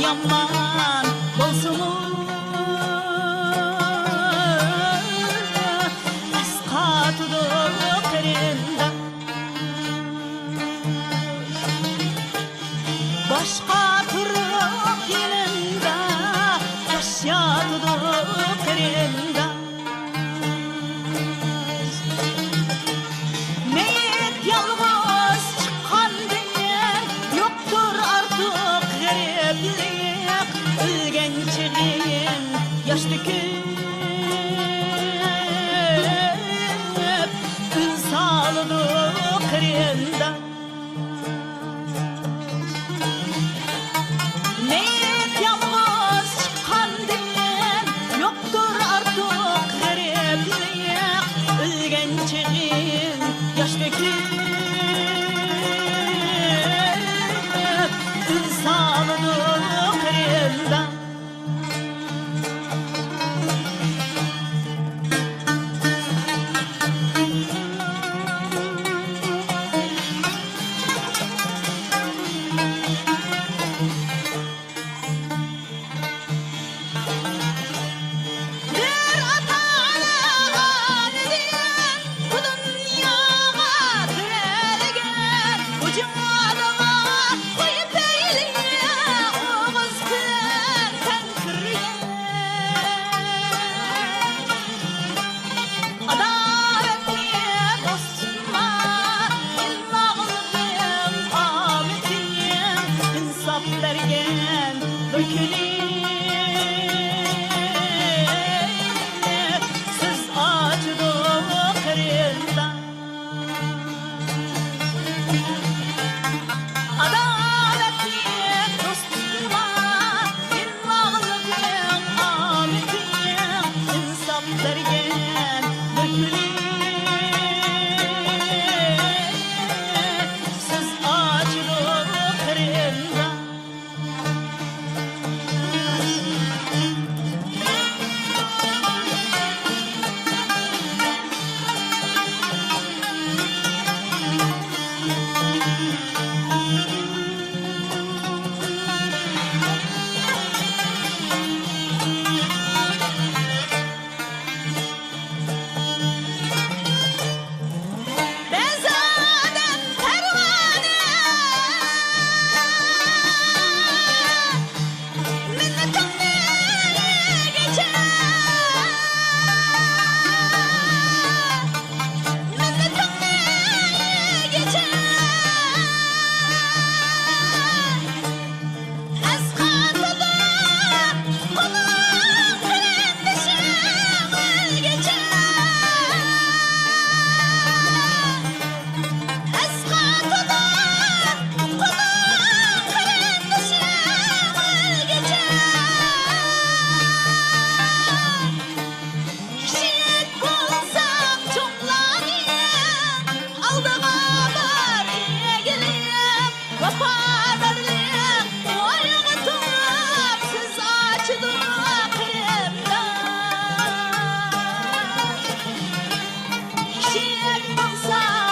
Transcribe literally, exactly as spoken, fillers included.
يامان بولسىمۇ، ئەسقاتىدۇ قېرىنداش. باشقا تۇرۇپ يېنىڭدا، ياشاتىدۇ قېرىنداش. مېيىت يالغۇز چىققاندىن، يوقتۇر ئارتۇق غېرىبلىق. ئۆلگەن چېغىڭ ياش تۆكۈپ، ئۈن سالىدۇ قېرىنداش. مېيىت يالغۇز چىققاندىن، يوقتۇر ئارتۇق غېرىبلىق. ئۆلگەن چېغىڭ ياش تۆكۈپ، ئۈن سالىدۇ قېرىنداش. بىر ئاتا-ئانا ئانىدىن بۇ دۇنياغا تۆرەلگەن، بۇ جاھانغا قويۇپ بەيلى ئوغۇز بىلەن تەڭ كىرگەن. ئادالەتنى دوستۇمغا ئىلماغلىقىم ئامىتىم، ئىنساپ بەرگەن بىر كۈنى سىز ئاچىدۇ قېرىنداش. ئادالەتنى دوستۇمغا، ئىلماغلىقنىڭ ئامىتى، ئىنساپ بەرگەن بىر كۈنى سىز ئاچىدۇ قېرىنداش. بەزى ئادەم پەرۋانە، مىللىتىڭنى ئۆگىچە، مىللىتىڭنى ئۆگىچە. ئەسقاتىدۇ قولۇڭ قېرىندىشىڭ ئۆلگۈچە. ئەسقاتىدۇ قولۇڭ قېرىندىشىڭ ئۆلگۈچە. كىشىلىك بولساڭ چوڭلارنى ئالدىغا بار ئېگىلىپ، ۋاپادارلىق ئويغا تولۇپ سىز ئاچىدۇ قېرىنداش. كىشىلىك بولساڭ